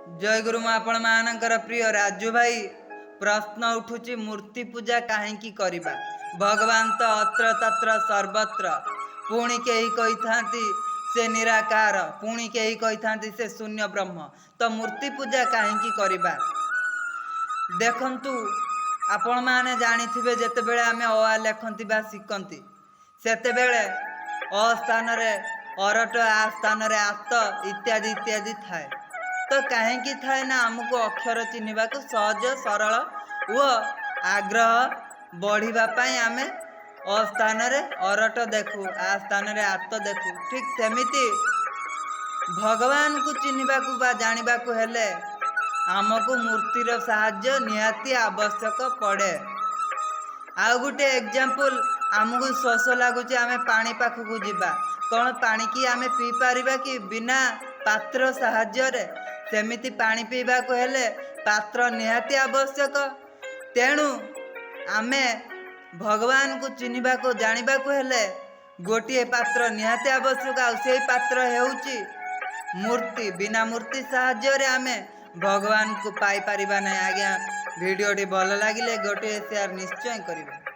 ଜୟଗୁରୁ। ମୁଁ ଆପଣମାନଙ୍କର ପ୍ରିୟ ରାଜୁ ଭାଇ। ପ୍ରଶ୍ନ ଉଠୁଛି, ମୂର୍ତ୍ତି ପୂଜା କାହିଁକି କରିବା? ଭଗବାନ ତ ଅତ୍ର ତତ୍ର ସର୍ବତ୍ର। ପୁଣି କେହି କହିଥାନ୍ତି ସେ ନିରାକାର, ପୁଣି କେହି କହିଥାନ୍ତି ସେ ଶୂନ୍ୟ ବ୍ରହ୍ମ। ତ ମୂର୍ତ୍ତି ପୂଜା କାହିଁକି କରିବା? ଦେଖନ୍ତୁ, ଆପଣମାନେ ଜାଣିଥିବେ, ଯେତେବେଳେ ଆମେ ଅ ଆ ଲେଖନ୍ତି ବା ଶିଖନ୍ତି, ସେତେବେଳେ ଅ ସ୍ଥାନରେ ଅରଟ, ଆ ସ୍ଥାନରେ ଆତ ଇତ୍ୟାଦି ଇତ୍ୟାଦି ଥାଏ। ତ କାହିଁକି ଥାଏ ନା, ଆମକୁ ଅକ୍ଷର ଚିହ୍ନିବାକୁ ସହଜ ସରଳ ଓ ଆଗ୍ରହ ବଢ଼ିବା ପାଇଁ ଆମେ ଅ ସ୍ଥାନରେ ଅରଟ ଦେଖୁ, ଆ ସ୍ଥାନରେ ଆତ ଦେଖୁ। ଠିକ୍ ସେମିତି ଭଗବାନଙ୍କୁ ଚିହ୍ନିବାକୁ ବା ଜାଣିବାକୁ ହେଲେ ଆମକୁ ମୂର୍ତ୍ତିର ସାହାଯ୍ୟ ନିହାତି ଆବଶ୍ୟକ ପଡ଼େ। ଆଉ ଗୋଟେ ଏକ୍ଜାମ୍ପଲ୍, ଆମକୁ ଶୋଷ ଲାଗୁଛି, ଆମେ ପାଣି ପାଖକୁ ଯିବା। କ'ଣ ପାଣିକି ଆମେ ପିଇପାରିବା କି ବିନା ପାତ୍ର ସାହାଯ୍ୟରେ? ସେମିତି ପାଣି ପିଇବାକୁ ହେଲେ ପାତ୍ର ନିହାତି ଆବଶ୍ୟକ। ତେଣୁ ଆମେ ଭଗବାନଙ୍କୁ ଚିହ୍ନିବାକୁ ଜାଣିବାକୁ ହେଲେ ଗୋଟିଏ ପାତ୍ର ନିହାତି ଆବଶ୍ୟକ, ଆଉ ସେଇ ପାତ୍ର ହେଉଛି ମୂର୍ତ୍ତି। ବିନା ମୂର୍ତ୍ତି ସାହାଯ୍ୟରେ ଆମେ ଭଗବାନଙ୍କୁ ପାଇପାରିବା ନାହିଁ। ଆଜ୍ଞା, ଭିଡ଼ିଓଟି ଭଲ ଲାଗିଲେ ଗୋଟିଏ ସେୟାର ନିଶ୍ଚୟ କରିବେ।